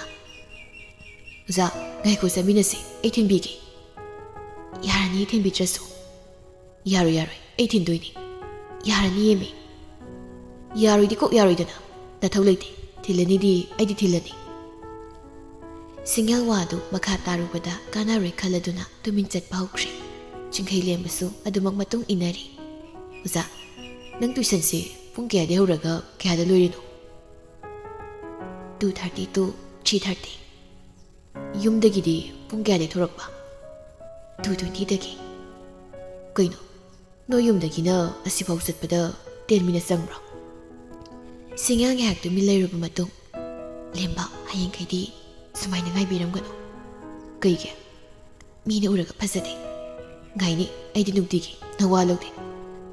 "ꯑꯣꯖꯥ, ꯉꯥꯏꯈꯣ, ꯆꯠꯃꯤꯟꯅꯁꯤ, ꯑꯩ ꯊꯤꯟꯕꯤꯒꯦ꯫" "ꯌꯥꯔꯅꯤ, ꯊꯤꯟꯕꯤꯗ꯭ꯔꯁꯨ꯫" "ꯌꯥꯔꯣꯏ, ꯌꯥꯔꯣꯏ, ꯑꯩ ꯊꯤꯟꯗꯣꯏꯅꯤ꯫" "ꯌꯥꯔꯅꯤꯌꯦꯃꯤ꯫" "ꯌꯥꯔꯣꯏꯗꯤ ꯀꯣꯛ ꯌꯥꯔꯣꯏꯗꯅ, ꯅꯊꯧ ꯂꯩꯇꯦ꯫ "ꯊꯤꯜꯂꯅꯤꯗꯤ, ꯑꯩꯗꯤ ꯊꯤꯜꯂꯅꯤ꯫" ꯁꯤꯡꯌꯦꯜ ꯋꯥꯗꯨ ꯃꯈꯥ ꯇꯥꯔꯨꯕꯗ ꯀꯥꯟꯅꯔꯣꯏ ꯈꯜꯂꯗꯨꯅ ꯇꯨꯃꯤꯟ ꯆꯠꯄ ꯍꯧꯈ꯭ꯔꯦ꯫ ꯆꯤꯡꯈꯩ ꯂꯦꯝꯕꯁꯨ ꯑꯗꯨꯃꯛ ꯃꯇꯨꯡ ꯏꯟꯅꯔꯤ꯫ "ꯑꯣꯖꯥ, ꯅꯪ ꯇꯨꯏꯁꯟꯁꯦ ꯄꯨꯡ ꯀꯌꯥꯗꯩ ꯍꯧꯔꯒ ꯀꯌꯥꯗ ꯂꯣꯏꯔꯤꯅꯣ?" "Two thirty to three thirty꯫" "ꯌꯨꯝꯗꯒꯤꯗꯤ ꯄꯨꯡ ꯀꯌꯥꯗꯩ ꯊꯣꯔꯛꯄ?" "Two twenty ꯗꯒꯤ꯫" "ꯀꯩꯅꯣ, ꯅꯣꯏ ꯌꯨꯝꯗꯒꯤꯅ ꯑꯁꯤꯐꯥꯎ ꯆꯠꯄꯗ ten minutes ꯆꯪꯕ꯭ꯔꯣ?" ꯁꯤꯡꯌꯦꯜ ꯉꯥꯏꯍꯥꯛ ꯇꯨꯃꯤꯟ ꯂꯩꯔꯨꯕ ꯃꯇꯨꯡ, "ꯂꯦꯝꯕ, ꯍꯌꯦꯡꯈꯩꯗꯤ ꯁꯨꯃꯥꯏꯅ ꯉꯥꯏꯕꯤꯔꯝꯒꯅꯨ꯫" "ꯀꯩꯒꯤ?" "ꯃꯤꯅ ꯎꯔꯒ ꯐꯖꯗꯦ꯫" "ꯉꯥꯏꯅꯤ, ꯑꯩꯗꯤ ꯅꯨꯡꯇꯤꯒꯤ ꯅꯋꯥ ꯂꯧꯗꯦ꯫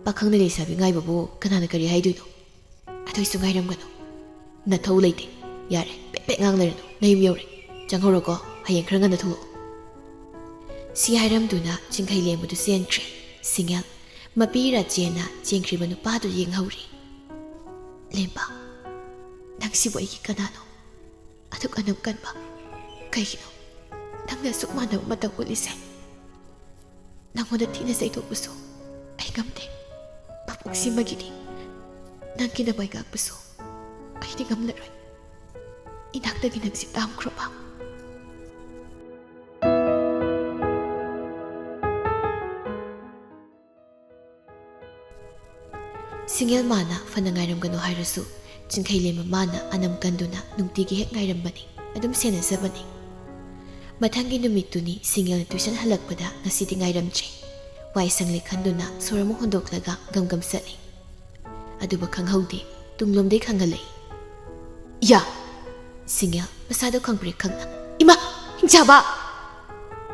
ꯄꯥꯈꯪꯅ ꯂꯩꯁꯥꯕꯤ ꯉꯥꯏꯕꯕꯨ ꯀꯅꯥꯅ ꯀꯔꯤ ꯍꯥꯏꯗꯣꯏꯅꯣ? ꯑꯗꯨꯏꯁꯨ ꯉꯥꯏꯔꯝꯒꯅꯨ꯫" "ꯅꯊꯧ ꯂꯩꯇꯦ꯫ ꯌꯥꯔꯦ, ꯄꯦꯠ ꯄꯦꯠ ꯉꯥꯡ ꯂꯩꯔꯅꯨ꯫ ꯅꯌꯨꯝ ꯌꯧꯔꯦ꯫ ꯆꯪꯍꯧꯔꯣꯀꯣ, ꯍꯌꯦꯡ ꯈꯔ ꯉꯟꯅ ꯊꯣꯛꯂꯛꯑꯣ꯫" ꯁꯤ ꯍꯥꯏꯔꯝꯗꯨꯅ ꯆꯤꯡꯈꯩ ꯂꯦꯝꯕꯗꯨ ꯆꯦꯟꯈ꯭ꯔꯦ꯫ ꯁꯤꯡꯌꯦꯜ ꯃꯄꯤ ꯔꯥꯆꯦꯟꯅ ꯆꯦꯟꯈ꯭ꯔꯤꯕ ꯅꯨꯄꯥꯗꯨ ꯌꯦꯡꯍꯧꯔꯤ꯫ "ꯂꯦꯝꯕ, ꯅꯪꯁꯤꯕꯨ ꯑꯩꯒꯤ ꯀꯅꯥꯅꯣ? ꯑꯗꯨꯛ ꯑꯅꯝ ꯀꯟꯕ꯫ ꯀꯩꯒꯤꯅꯣ ꯅꯪꯅ ꯑꯁꯨꯛ ꯃꯥꯟꯅꯕ ꯃꯇꯧ ꯎꯠꯂꯤꯁꯦ? ꯅꯪꯉꯣꯟꯗ ꯊꯤꯅ ꯆꯩꯊꯣꯛꯄꯁꯨ ꯑꯩ ꯉꯝꯗꯦ꯫ ꯃꯄꯣꯛꯁꯤꯃꯒꯤꯗꯤ ꯅꯪꯒꯤ ꯅꯃꯥꯏ ꯉꯥꯛꯄꯁꯨ ꯑꯩꯗꯤ ꯉꯝꯂꯔꯣꯏ꯫ ꯏꯅꯥꯛꯇꯒꯤ ꯅꯪꯁꯤ ꯇꯥꯝꯈ꯭ꯔꯕ?" ꯁꯤꯡꯌꯦꯜ ꯃꯥꯅ ꯐꯅ ꯉꯥꯏꯔꯝꯒꯅꯨ ꯍꯥꯏꯔꯁꯨ, ꯆꯤꯡꯈꯩ ꯂꯦꯝꯕ ꯃꯥꯅ ꯑꯅꯝ ꯀꯟꯗꯨꯅ ꯅꯨꯡꯇꯤꯒꯤ ꯍꯦꯛ ꯉꯥꯏꯔꯝꯕꯅꯤ, ꯑꯗꯨꯝ ꯁꯦꯟꯅꯖꯕꯅꯤ꯫ ꯃꯊꯪꯒꯤ ꯅꯨꯃꯤꯠꯇꯨꯅꯤ ꯁꯤꯡꯌꯦꯜꯅ ꯇꯨꯏꯁꯟ ꯍꯜꯂꯛꯄꯗ ꯉꯁꯤꯗꯤ ꯉꯥꯏꯔꯝꯗ꯭ꯔꯦ꯫ ꯋꯥꯏ ꯁꯪꯂꯦ ꯈꯟꯗꯨꯅ ꯁꯣꯔ ꯑꯃ ꯍꯣꯟꯗꯣꯛꯂꯒ ꯒꯝ ꯒꯝ ꯆꯠꯂꯤ꯫ ꯑꯗꯨꯕꯨ ꯈꯪꯍꯧꯗꯦ, ꯇꯨꯡꯂꯣꯝꯗꯩ ꯈꯪꯍꯜꯂꯛꯏ꯫ "ꯌꯥ!" ꯁꯤꯡꯌꯦꯜ ꯃꯁꯥꯗꯣ ꯈꯪꯄ꯭ꯔꯦꯛ ꯈꯪꯅ, "ꯏꯃꯥ! ꯍꯤꯡꯆꯥꯕ!"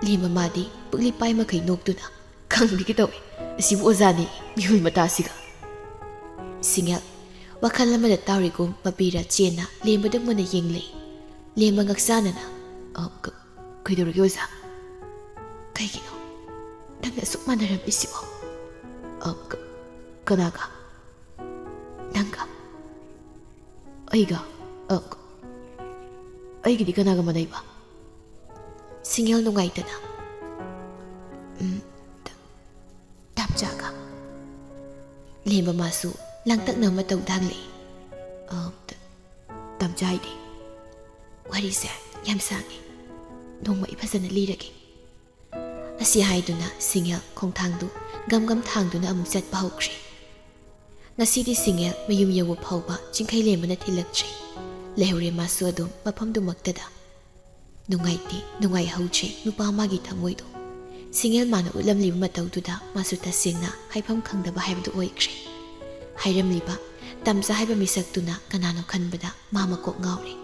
ꯂꯦꯝꯕ ꯃꯥꯗꯤ ꯄꯨꯛꯂꯤ ꯄꯥꯏ ꯃꯈꯩ ꯅꯣꯛꯇꯨꯅ, "ꯈꯪꯕꯤꯒꯦ ꯇꯧꯏ, ꯑꯁꯤꯕꯨ ꯑꯣꯖꯥꯅꯤ, ꯃꯤꯍꯨꯜ ꯃꯇꯥꯁꯤꯒ!" ꯁꯤꯡꯌꯦꯜ ꯋꯥꯈꯜ ꯑꯃꯗ ꯇꯥꯎꯔꯤꯒꯨꯝ ꯃꯄꯤ ꯔꯥꯆꯦꯟꯅ ꯂꯦꯝꯕꯗ ꯃꯨꯟꯅ ꯌꯦꯡꯂꯦ꯫ ꯂꯦꯝꯕ ꯉꯛꯆꯥꯅꯅ, "ꯑ, ꯀ-, ꯀꯩꯗꯧꯔꯒꯦ ꯑꯣꯖꯥ?" "ꯀꯩꯒꯤꯅꯣ ꯅꯪꯅ ꯑꯁꯨꯛ ꯃꯥꯟꯅꯔꯝꯃꯤꯁꯤꯕꯣ?" "ꯑ, ꯀ-, ꯀꯅꯥꯒ?" "ꯅꯪꯒ?" "ꯑꯩꯒ? ꯑ, ꯀ-, ꯑꯩꯒꯤꯗꯤ ꯀꯅꯥꯒ ꯃꯥꯟꯅꯩꯕ?" ꯁꯤꯡꯌꯦꯜ ꯅꯨꯡꯉꯥꯏꯇꯅ, "ꯎꯝ, ꯇ-, ꯇꯥꯝꯆꯥꯒ꯫" ꯂꯦꯝꯕ ꯃꯥꯁꯨ ꯂꯥꯡꯇꯛꯅ ꯃꯇꯧ ꯇꯥꯡꯂꯦ꯫ "ꯑ, ꯇ-, ꯇꯝꯆꯥ ꯍꯥꯏꯗꯤ꯫ ꯋꯥꯔꯤꯁꯦ ꯌꯥꯝ ꯁꯥꯡꯉꯦ, ꯅꯣꯡꯃ ꯑꯩ ꯐꯖꯅ ꯂꯤꯔꯒꯦ꯫ ꯑꯁꯤ ꯍꯥꯏꯗꯨꯅ ꯁꯤꯡꯉꯦꯜ ꯈꯣꯡꯊꯥꯡꯗꯨ ꯒꯝ ꯒꯝ ꯊꯥꯡꯗꯨꯅ ꯑꯃꯨꯛ ꯆꯠꯄ ꯍꯧꯈ꯭ꯔꯦ꯫ ꯉꯁꯤꯗꯤ ꯁꯤꯡꯉꯦꯜ ꯃꯌꯨꯝ ꯌꯧꯕ ꯐꯥꯎꯕ ꯆꯤꯡꯈꯩ ꯂꯦꯝꯕꯅ ꯊꯤꯜꯂꯛꯇ꯭ꯔꯦ꯫ ꯂꯩꯍꯧꯔꯦ ꯃꯥꯁꯨ ꯑꯗꯨꯝ ꯃꯐꯝꯗꯨꯃꯛꯇꯗ꯫ ꯅꯨꯡꯉꯥꯏꯇꯦ, ꯅꯨꯡꯉꯥꯏꯍꯧꯗ꯭ꯔꯦ ꯅꯨꯄꯥ ꯃꯥꯒꯤ ꯊꯃꯣꯏꯗꯣ꯫ ꯁꯤꯡꯉꯦꯜ ꯃꯥꯅ ꯎꯠꯂꯝꯂꯤꯕ ꯃꯇꯧꯗꯨꯗ ꯃꯥꯁꯨ ꯇꯁꯦꯡꯅ ꯍꯥꯏꯐꯝ ꯈꯪꯗꯕ ꯍꯥꯏꯕꯗꯨ ꯑꯣꯏꯈ꯭ꯔꯦ꯫ ꯍꯥꯏꯔꯝꯂꯤꯕ ꯇꯝꯆꯥ ꯍꯥꯏꯕ ꯃꯤꯁꯛꯇꯨꯅ ꯀꯅꯥꯅꯣ ꯈꯟꯕꯗ ꯃꯥ ꯃꯀꯣꯛ ꯉꯥꯎꯔꯦ꯫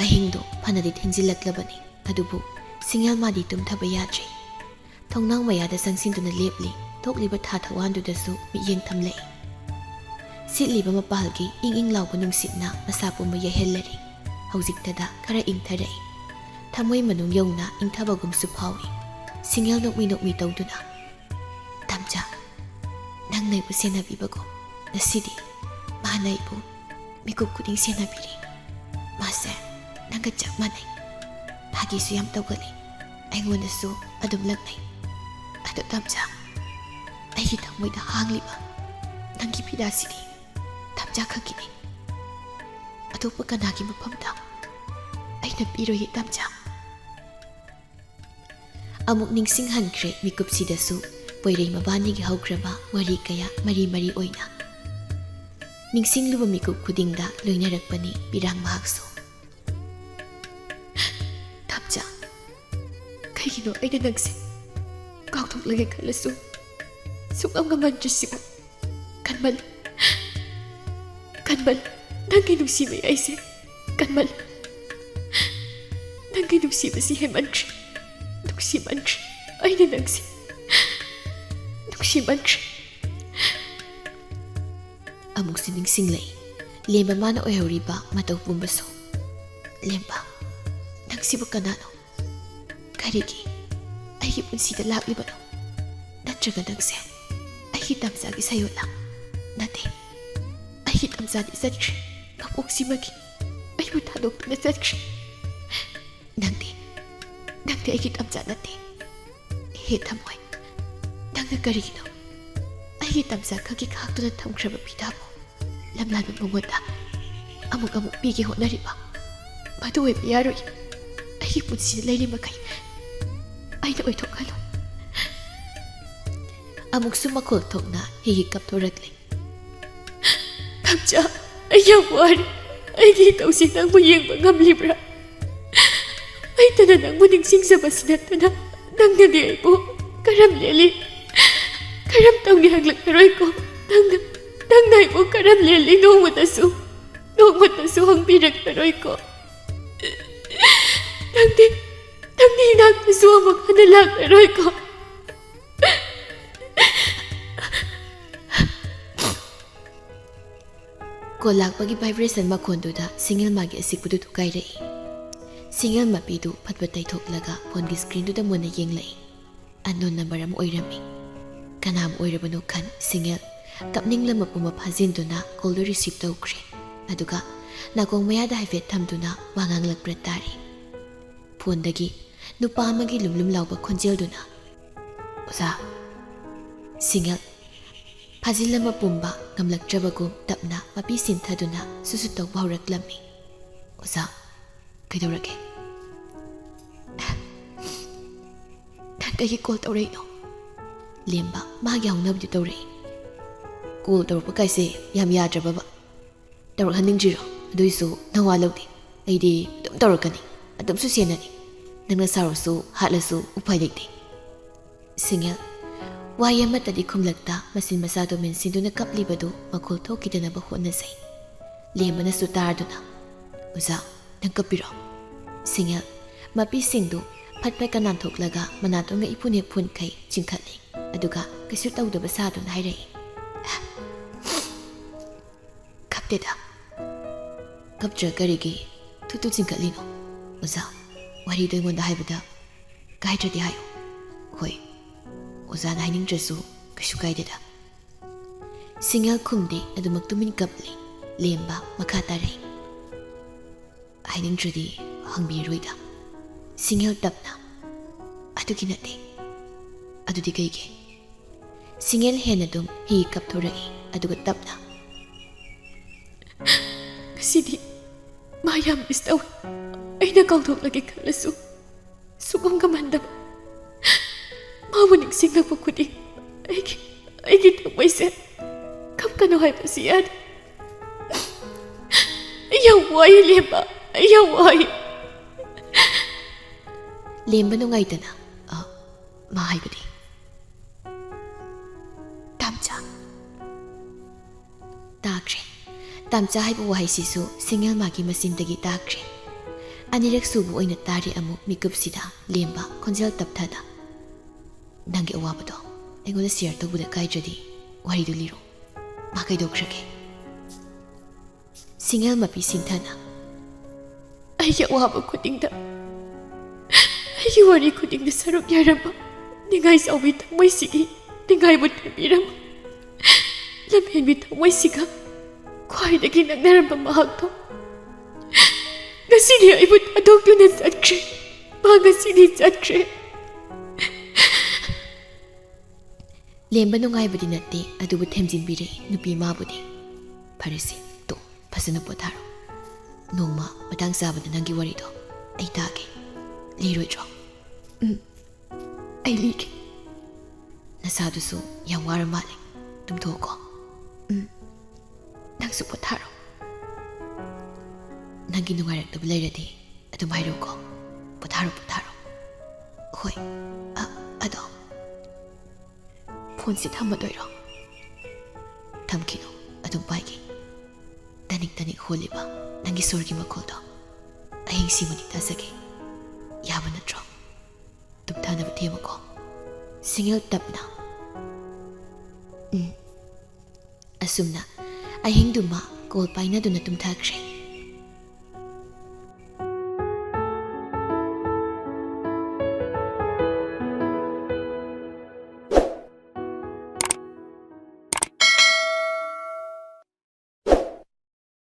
ꯑꯍꯤꯡꯗꯣ ꯐꯅꯗꯤ ꯊꯦꯡꯖꯤꯜꯂꯛꯂꯕꯅꯤ, ꯑꯗꯨꯕꯨ ꯁꯤꯡꯉꯦꯜ ꯃꯥꯗꯤ ꯇꯨꯝꯊꯕ ꯌꯥꯗ꯭ꯔꯦ꯫ ꯊꯣꯡꯅꯥꯎ ꯃꯌꯥꯗ ꯆꯪꯁꯤꯟꯗꯨꯅ ꯂꯦꯞꯂꯤ꯫ ꯊꯣꯛꯂꯤꯕ ꯊꯥ ꯊꯧꯋꯥꯟꯗꯨꯗꯁꯨ ꯃꯤꯠꯌꯦꯡ ꯊꯝꯂꯛꯏ꯫ ꯁꯤꯠꯂꯤꯕ ꯃꯄꯥꯜꯒꯤ ꯏꯪ ꯏꯪ ꯂꯥꯎꯕ ꯅꯨꯡꯁꯤꯠꯅ ꯃꯁꯥ ꯄꯨꯝꯕ ꯌꯩꯍꯜꯂꯔꯤ꯫ ꯍꯧꯖꯤꯛꯇꯗ ꯈꯔ ꯏꯪꯊꯔꯛꯏ꯫ ꯊꯃꯣꯏ ꯃꯅꯨꯡ ꯌꯧꯅ ꯏꯪꯊꯕꯒꯨꯝꯁꯨ ꯐꯥꯎꯏ꯫ ꯁꯤꯡꯉꯦꯜ ꯅꯣꯛꯃꯤ ꯅꯣꯛꯃꯤ ꯇꯧꯗꯨꯅ, "ꯇꯝꯆꯥ, ꯅꯪꯅ ꯑꯩꯕꯨ ꯁꯦꯟꯅꯕꯤꯕꯒꯨꯝ ꯉꯁꯤꯗꯤ ꯃꯥꯅ ꯑꯩꯕꯨ ꯃꯤꯀꯨꯞ ꯈꯨꯗꯤꯡ ꯁꯦꯟꯅꯕꯤꯔꯤ꯫ ꯃꯥꯁꯦ ꯅꯪꯒ ꯆꯞ ꯃꯥꯟꯅꯩ꯫ ꯐꯥꯒꯤꯁꯨ ꯌꯥꯝ ꯇꯧꯒꯜꯂꯤ꯫ ꯑꯩꯉꯣꯟꯗꯁꯨ ꯑꯗꯨꯝ ꯂꯛꯅꯩ꯫ ꯑꯗꯣ ꯇꯝꯆꯥ, ꯑꯩꯒꯤ ꯊꯃꯣꯏꯗ ꯍꯥꯡꯂꯤꯕ ꯅꯪꯒꯤ ꯐꯤꯗꯥꯁꯤꯗꯤ ꯇꯝꯆꯥ ꯈꯛꯀꯤꯅꯤ꯫ ꯑꯇꯣꯞꯄ ꯀꯅꯥꯒꯤ ꯃꯐꯝꯗ ꯑꯩꯅ ꯄꯤꯔꯣꯏꯌꯦ ꯇꯝꯆꯥ꯫" ꯑꯃꯨꯛ ꯅꯤꯡꯁꯤꯡꯍꯟꯈ꯭ꯔꯦ ꯃꯤꯀꯨꯞꯁꯤꯗꯁꯨ ꯄꯣꯏꯔꯩ ꯃꯕꯥꯅꯤꯒꯤ ꯍꯧꯈ꯭ꯔꯕ ꯋꯥꯔꯤ ꯀꯌꯥ ꯃꯔꯤ ꯃꯔꯤ ꯑꯣꯏꯅ꯫ ꯅꯤꯡꯁꯤꯡꯂꯨꯕ ꯃꯤꯀꯨꯞ ꯈꯨꯗꯤꯡꯗ ꯂꯣꯏꯅꯔꯛꯄꯅꯤ ꯄꯤꯔꯥꯡ ꯃꯍꯥꯛꯁꯨ꯫ "ꯇꯝꯆꯥ, ꯀꯩꯒꯤꯅꯣ ꯑꯩꯅ ꯅꯪꯁꯦ ꯀꯥꯎꯊꯣꯛꯂꯒꯦ ꯈꯜꯂꯁꯨ ꯁꯨꯡꯉꯝ ꯉꯝꯍꯟꯗ꯭ꯔꯤꯁꯤꯕꯨ? ꯀꯟꯃꯜ, ꯀꯟꯃꯜ, ꯅꯪꯒꯤ ꯅꯨꯡꯁꯤꯕ ꯑꯩꯁꯦ ꯀꯟꯃꯜ꯫ ꯅꯪꯒꯤ ꯅꯨꯡꯁꯤꯕꯁꯤ ꯍꯦꯟꯃꯟꯈ꯭ꯔꯦ, ꯅꯨꯡꯁꯤꯃꯟꯈ꯭ꯔꯦ꯫ ꯑꯩꯅ ꯅꯪꯁꯦ ꯅꯨꯡꯁꯤꯃꯟꯈ꯭ꯔꯦ꯫" ꯑꯃꯨꯛꯁꯨ ꯅꯤꯡꯁꯤꯡꯂꯛꯏ ꯂꯦꯝꯕ ꯃꯥꯅ ꯑꯣꯏꯍꯧꯔꯤꯕ ꯃꯇꯧ ꯄꯨꯝꯕꯁꯨ꯫ "ꯂꯦꯝꯕ, ꯅꯪꯁꯤꯕꯨ ꯀꯅꯥꯅꯣ? ꯀꯔꯤꯒꯤ ꯑꯩꯒꯤ ꯄꯨꯟꯁꯤꯗ ꯂꯥꯛꯂꯤꯕꯅꯣ? ꯅꯠꯇ꯭ꯔꯒ ꯅꯪꯁꯦ ꯑꯩꯒꯤ ꯇꯝꯆꯥꯒꯤ ꯁꯥꯌꯣꯜꯂ? ꯅꯠꯇꯦ, ꯑꯩꯒꯤ ꯇꯝꯆꯥꯗꯤ ꯆꯠꯈ꯭ꯔꯦ꯫ ꯃꯄꯣꯛꯁꯤꯃꯒꯤ ꯑꯩꯕꯨ ꯊꯥꯗꯣꯛꯇꯨꯅ ꯆꯠꯈ꯭ꯔꯦ꯫ ꯅꯪꯗꯤ, ꯅꯪꯗꯤ ꯑꯩꯒꯤ ꯇꯝꯆꯥ ꯅꯠꯇꯦ꯫ ꯍꯦ ꯊꯃꯣꯏ, ꯅꯪꯅ ꯀꯔꯤꯒꯤꯅꯣ ꯑꯩꯒꯤ ꯇꯝꯆꯥ ꯈꯛꯀꯤ ꯈꯥꯛꯇꯨꯅ ꯊꯝꯈ꯭ꯔꯕ ꯃꯤꯗꯥꯕꯨ ꯂꯝꯂꯥꯟꯕ ꯃꯉꯣꯟꯗ ꯑꯃꯨꯛ ꯑꯃꯨꯛ ꯄꯤꯒꯦ ꯍꯣꯠꯅꯔꯤꯕ? ꯃꯗꯨ ꯑꯣꯏꯕ ꯌꯥꯔꯣꯏ꯫ ꯑꯩꯒꯤ ꯄꯨꯟꯁꯤꯗ ꯂꯩꯔꯤ ꯃꯈꯩ ꯑꯩꯅ ꯑꯣꯏꯊꯣꯛꯍꯜꯂꯣ꯫ ꯑꯃꯨꯛꯁꯨ ꯃꯈꯣꯜ ꯊꯣꯛꯅ ꯍꯤ ꯍꯤ ꯀꯞꯊꯣꯔꯛꯂꯦ꯫ "ꯇꯝꯆꯥ, ꯑꯩ ꯌꯥꯝ ꯋꯥꯔꯦ꯫ ꯑꯩꯒꯤ ꯏꯇꯧꯁꯤ ꯅꯪꯕꯨ ꯌꯦꯡꯕ ꯉꯝꯂꯤꯕ꯭ꯔꯥ? ꯑꯩꯇꯅ ꯅꯪꯕꯨ ꯅꯤꯡꯁꯤꯡꯖꯕꯁꯤ ꯅꯠꯇꯅ ꯅꯪꯅꯗꯤ ꯑꯩꯕꯨ ꯀꯔꯝ ꯂꯦꯜꯂꯤ? ꯀꯔꯝ ꯇꯧꯅꯤ ꯍꯪꯂꯛꯂꯔꯣꯏꯀꯣ? ꯅꯪꯅ, ꯅꯪꯅ ꯑꯩꯕꯨ ꯀꯔꯝ ꯂꯦꯜꯂꯤ ꯅꯣꯡꯃꯇꯁꯨ, ꯅꯣꯡꯃꯇꯁꯨ ꯍꯪꯕꯤꯔꯛꯂꯔꯣꯏꯀꯣ? ꯅꯪꯗꯤ, ꯅꯪꯗꯤ ꯏꯅꯥꯛꯇꯁꯨ ꯑꯃꯨꯛ ꯍꯟꯅ ꯂꯥꯛꯂꯔꯣꯏꯀꯣ?" ꯀꯣꯜ ꯂꯥꯛꯄꯒꯤ vibration ꯃꯈꯣꯟꯗꯨꯗ ꯁꯤꯡꯉꯦꯜ ꯃꯥꯒꯤ ꯑꯁꯤꯛꯄꯗꯨ ꯊꯨꯒꯥꯏꯔꯛꯏ꯫ ꯁꯤꯡꯉꯦꯜ ꯃꯄꯤꯗꯨ ꯐꯠ ꯐꯠ ꯇꯩꯊꯣꯛꯂꯒ ꯐꯣꯟꯒꯤ screenꯗꯨꯗ ꯃꯨꯟꯅ ꯌꯦꯡꯂꯛꯏ꯫ Unknown number ꯑꯃ ꯑꯣꯏꯔꯝꯃꯤ꯫ ꯀꯅꯥꯕꯨ ꯑꯣꯏꯔꯕꯅꯣ ꯈꯟ ꯁꯤꯡꯉꯦꯜ ꯀꯞꯅꯤꯡꯂꯝꯕ ꯄꯨꯝꯕ ꯐꯥꯖꯤꯟꯗꯨꯅ callꯗꯨ receive ꯇꯧꯈ꯭ꯔꯦ꯫ ꯑꯗꯨꯒ ꯅꯥꯀꯣꯡ ꯃꯌꯥꯗ ꯍꯥꯏꯐꯦꯠ ꯊꯝꯗꯨꯅ ꯋꯥ ꯉꯥꯡꯂꯛꯄ꯭ꯔꯥ ꯇꯥꯔꯤ꯫ ꯐꯣꯟꯗꯒꯤ ꯅꯨꯄꯥ ꯑꯃꯒꯤ ꯂꯨꯝ ꯂꯨꯝ ꯂꯥꯎꯕ ꯈꯣꯟꯖꯦꯜꯗꯨꯅ, "ꯑꯣꯖꯥ!" ꯁꯤꯡꯉꯦꯜ ꯐꯥꯖꯤꯜꯂꯝꯕ ꯄꯨꯝꯕ ꯉꯝꯂꯛꯇ꯭ꯔꯕꯒꯨꯝ ꯇꯞꯅ ꯃꯄꯤ ꯁꯤꯟꯊꯗꯨꯅ ꯁꯨꯁꯨ ꯇꯧꯕ ꯍꯧꯔꯛꯂꯝꯃꯤ꯫ "ꯑꯣꯖꯥ, ꯀꯩꯗꯧꯔꯒꯦ? ꯅꯪ ꯀꯩꯒꯤ call ꯇꯧꯔꯛꯏꯅꯣ?" ꯂꯦꯝꯕ ꯃꯥꯒꯤ ꯍꯧꯅꯕꯤꯗꯨ ꯇꯧꯔꯛꯏ꯫ "Call ꯇꯧꯔꯛꯄ ꯀꯥꯏꯁꯦ ꯌꯥꯝ ꯌꯥꯗ꯭ꯔꯕꯕ? ꯇꯧꯔꯛꯍꯟꯅꯤꯡꯗ꯭ꯔꯤꯔꯣ? ꯑꯗꯨꯏꯁꯨ ꯅꯋꯥ ꯂꯧꯗꯦ꯫ ꯑꯩꯗꯤ ꯑꯗꯨꯝ ꯇꯧꯔꯛꯀꯅꯤ, ꯑꯗꯨꯝꯁꯨ ꯁꯦꯟꯅꯅꯤ꯫ ꯅꯪꯅ ꯁꯥꯎꯔꯁꯨ ꯍꯥꯠꯂꯁꯨ ꯎꯄꯥꯏ ꯂꯩꯇꯦ꯫" ꯁꯤꯡꯉꯦꯜ ꯋꯥꯍꯩ ꯑꯃꯠꯇꯗꯤ ꯈꯨꯝꯂꯛꯇ ꯃꯆꯤꯟ ꯃꯆꯥꯗꯨ ꯃꯦꯟꯁꯤꯟꯗꯨꯅ ꯀꯞꯂꯤꯕꯗꯨ ꯃꯈꯣꯜ ꯊꯣꯛꯈꯤꯗꯅꯕ ꯍꯣꯠꯅꯖꯩ꯫ ꯂꯦꯝꯕꯅꯁꯨ ꯇꯥꯔꯗꯨꯅ, "ꯑꯣꯖꯥ, ꯅꯪ ꯀꯞꯄꯤꯔꯣ?" ꯁꯤꯡꯉꯦꯜ ꯃꯄꯤꯁꯤꯡꯗꯨ ꯐꯠ ꯐꯠ ꯀꯅꯥꯟꯊꯣꯛꯂꯒ ꯃꯅꯥꯇꯣꯟꯒ ꯏꯐꯨꯟ ꯍꯦꯛ ꯐꯨꯟꯈꯩ ꯆꯤꯡꯈꯠꯂꯤ꯫ ꯑꯗꯨꯒ ꯀꯩꯁꯨ ꯇꯧꯗꯕ ꯁꯥꯗꯨꯅ ꯍꯥꯏꯔꯛꯏ, "ꯀꯞꯇꯦꯗ꯫" "ꯀꯞꯇ꯭ꯔ ꯀꯔꯤꯒꯤ ꯊꯨ ꯊꯨ ꯆꯤꯡꯈꯠꯂꯤꯅꯣ? ꯑꯣꯖꯥ, ꯋꯥꯔꯤꯗꯣ ꯑꯩꯉꯣꯟꯗ ꯍꯥꯏꯕꯗ ꯀꯥꯏꯗ꯭ꯔꯗꯤ ꯍꯥꯏꯌꯨ꯫" "ꯍꯣꯏ, ꯑꯣꯖꯥꯅ ꯍꯥꯏꯅꯤꯡꯗ꯭ꯔꯁꯨ ꯀꯩꯁꯨ ꯀꯥꯏꯗꯦꯗ꯫" ꯁꯤꯡꯉꯦꯜ ꯈꯨꯝꯗꯦ, ꯑꯗꯨꯃꯛ ꯇꯨꯃꯤꯟ ꯀꯞꯂꯤ꯫ ꯂꯦꯝꯕ ꯃꯈꯥ ꯇꯥꯔꯛꯏ, "ꯍꯥꯏꯅꯤꯡꯗ꯭ꯔꯗꯤ ꯍꯪꯕꯤꯔꯣꯏꯗ꯫" ꯁꯤꯡꯉꯦꯜ ꯇꯞꯅ, "ꯑꯗꯨꯒꯤ ꯅꯠꯇꯦ꯫" "ꯑꯗꯨꯗꯤ ꯀꯩꯒꯤ?" ꯁꯤꯡꯉꯦꯜ ꯍꯦꯟꯅ ꯑꯗꯨꯝ ꯍꯤ ꯀꯞꯊꯣꯔꯛꯏ, ꯑꯗꯨꯒ ꯇꯞꯅ, "ꯉꯁꯤꯗꯤ ꯃꯥ ꯌꯥꯝ ꯃꯤꯁ ꯇꯧꯏ꯫ ꯑꯩꯅ ꯀꯥꯎꯊꯣꯛꯂꯒꯦ ꯈꯜꯂꯁꯨ ꯁꯨꯛꯉꯝ ꯉꯝꯍꯟꯗꯕ꯫ ꯃꯥꯕꯨ ꯅꯤꯡꯁꯤꯡꯂꯛꯄ ꯈꯨꯗꯤꯡ ꯑꯩꯒꯤ, ꯑꯩꯒꯤ ꯊꯃꯣꯏꯁꯦ ꯀꯞꯀꯅꯨ ꯍꯥꯏꯕꯁꯤ ꯌꯥꯗꯦ꯫ ꯑꯩ ꯌꯥꯝ ꯋꯥꯏ, ꯂꯦꯝꯕ꯫ ꯑꯩ ꯌꯥꯝ ꯋꯥꯏ꯫" ꯂꯦꯝꯕ ꯅꯨꯡꯉꯥꯏꯇꯅ, "ꯑ, ꯃꯥ ꯍꯥꯏꯕꯗꯤ?" "ꯇꯥꯝꯆꯥ꯫" ꯇꯥꯈ꯭ꯔꯦ꯫ ꯇꯥꯝꯆꯥ ꯍꯥꯏꯕ ꯋꯥꯍꯩꯁꯤꯁꯨ ꯁꯤꯡꯉꯦꯜ ꯃꯥꯒꯤ ꯃꯆꯤꯟꯗꯒꯤ ꯇꯥꯈ꯭ꯔꯦ꯫ ꯑꯅꯤꯔꯛ ꯁꯨꯕ ꯑꯣꯏꯅ ꯇꯥꯔꯦ ꯑꯃꯨꯛ ꯃꯤꯀꯨꯞꯁꯤꯗ ꯂꯦꯝꯕ ꯈꯣꯟꯖꯦꯜ ꯇꯞꯊꯅ, "ꯅꯪꯒꯤ ꯑꯋꯥꯕꯗꯣ ꯑꯩꯉꯣꯟꯗ ꯁꯤꯌꯔ ꯇꯧꯕꯗ ꯀꯥꯏꯗ꯭ꯔꯗꯤ ꯋꯥꯔꯤꯗꯨ ꯂꯤꯔꯣ꯫ ꯃꯥ ꯀꯩꯗꯧꯈ꯭ꯔꯒꯦ?" ꯁꯤꯡꯉꯦꯜ ꯃꯄꯤ ꯁꯤꯡꯊꯅ, "ꯑꯩꯒꯤ ꯑꯋꯥꯕ ꯈꯨꯗꯤꯡꯗ, ꯑꯩꯒꯤ ꯋꯥꯔꯤ ꯈꯨꯗꯤꯡꯗ ꯁꯔꯨꯛ ꯌꯥꯔꯝꯕ ꯅꯤꯡꯉꯥꯏ ꯆꯥꯎꯕꯤ ꯊꯃꯣꯏꯁꯤꯒꯤ ꯅꯤꯡꯉꯥꯏꯕꯨ ꯊꯤꯕꯤꯔꯝꯕ ꯂꯝꯍꯦꯟꯕꯤ ꯊꯃꯣꯏꯁꯤꯒ ꯈ꯭ꯋꯥꯏꯗꯒꯤ ꯅꯛꯅꯔꯝꯕ ꯃꯍꯥꯛꯇꯣ ꯉꯁꯤꯗꯤ ꯑꯩꯕꯨ ꯊꯥꯗꯣꯛꯇꯨꯅ ꯆꯠꯈ꯭ꯔꯦ꯫ ꯃꯥ ꯉꯁꯤꯗꯤ ꯆꯠꯈ꯭ꯔꯦ꯫" ꯂꯦꯝꯕ ꯅꯨꯡꯉꯥꯏꯕꯗꯤ ꯅꯠꯇꯦ, ꯑꯗꯨꯕꯨ ꯊꯦꯝꯖꯤꯟꯕꯤꯔꯛꯏ ꯅꯨꯄꯤ ꯃꯥꯕꯨꯗꯤ꯫ "ꯐꯔꯦꯁꯦ, ꯇꯣ, ꯐꯖꯅ ꯄꯣꯊꯥꯔꯣ꯫ ꯅꯣꯡꯃ ꯃꯇꯥꯡ ꯆꯥꯕꯗ ꯅꯪꯒꯤ ꯋꯥꯔꯤꯗꯣ ꯑꯩ ꯇꯥꯒꯦ꯫ ꯂꯤꯔꯣꯏꯗ꯭ꯔꯣ?" "ꯎꯝ, ꯑꯩ ꯂꯤꯒꯦ꯫ ꯅꯁꯥꯗꯨꯁꯨ ꯌꯥꯝ ꯋꯥꯔ ꯃꯥꯜꯂꯦ꯫ ꯇꯨꯝꯊꯣꯛꯑꯣꯀꯣ꯫" "ꯎꯝ, ꯅꯪꯁꯨ ꯄꯣꯊꯥꯔꯣ꯫ ꯅꯪꯒꯤ ꯅꯨꯡꯉꯥꯏꯔꯛꯇꯕ ꯂꯩꯔꯗꯤ ꯑꯗꯨꯝ ꯍꯥꯏꯔꯛꯎꯀꯣ꯫ ꯄꯣꯊꯥꯔꯣ, ꯄꯣꯊꯥꯔꯣ꯫" "ꯍꯣꯏ, ꯑ, ꯑꯗꯣ ꯐꯣꯟꯁꯦ ꯊꯝꯃꯗꯣꯏꯔꯣ?" "ꯊꯝꯈꯤꯅꯨ, ꯑꯗꯨꯝ ꯄꯥꯏꯒꯦ꯫ ꯇꯅꯤꯛ ꯇꯅꯤꯛ ꯍꯣꯜꯂꯤꯕ ꯅꯪꯒꯤ ꯁꯣꯔꯒꯤ ꯃꯈꯣꯜꯗꯣ ꯑꯍꯤꯡꯁꯤꯃꯗꯤ ꯇꯥꯖꯒꯦ꯫ ꯌꯥꯕ ꯅꯠꯇ꯭ꯔꯣ? ꯇꯨꯝꯊꯅꯕ ꯊꯦꯝꯃꯨꯀꯣ꯫" ꯁꯤꯡꯉꯦꯜ ꯇꯞꯅ, "ꯎꯝ꯫" ꯑꯁꯨꯝꯅ ꯑꯍꯤꯡꯗꯨꯃ ꯀꯣꯜ ꯄꯥꯏꯅꯗꯨꯅ ꯇꯨꯝꯊꯈ꯭ꯔꯦ꯫